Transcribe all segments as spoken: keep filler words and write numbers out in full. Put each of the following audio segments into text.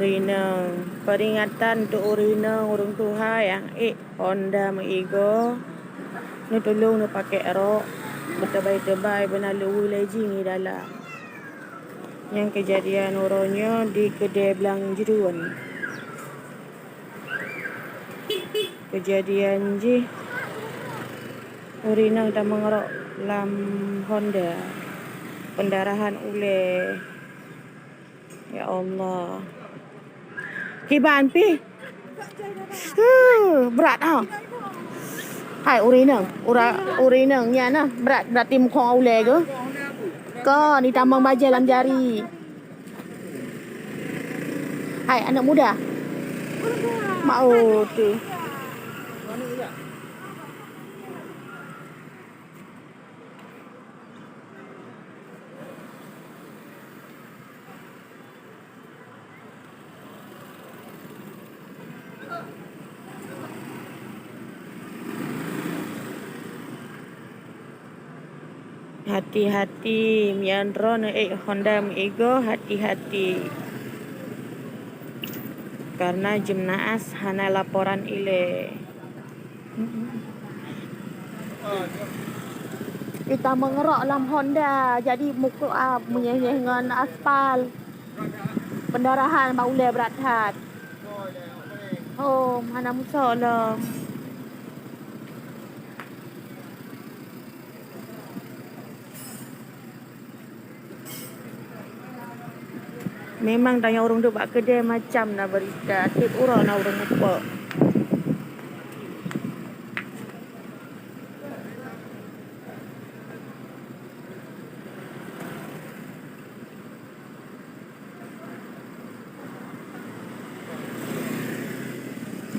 Ureueng inong, peringatan untuk ureueng inong ureueng tuha nyang ék Honda meuigoe, neutulông neupakèk rok, beuteubai-teubai beuna leuweuh lé jih ngi dalam. Nyang keujadian uroe nyoe di keudè Blang Jruen. Keujadian jih ureueng inong tamong rok lam Honda, peundarahan ulèe. Ya Allah. Kiban pih. Huh, brat ah. Hai ureueng inong, ura-, ureueng inong nyan nah brat, berarti mukhong ulèe geuh. Kon itamong bajèe lam jari. Hai aneuk muda. Mau tu. Hati-hati, meunyoe droeneuh ék Honda meuigoe, hati-hati. Karena Jumnaas hana laporan ilèe. Itamong rok lam Honda, jadi mukok ah meunyenyeh ngon aspal. Peundarahan bak ulèe brat that. Oh, hana musok lom. Memang tanyoe ureueng duek bak keudè macam na beurita, tiep uroe na ureueng muphom.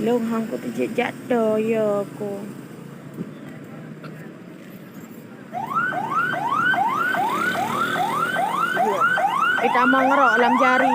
Lôn han kuteujak jak toe, ya ku. Itamong rok lam jari.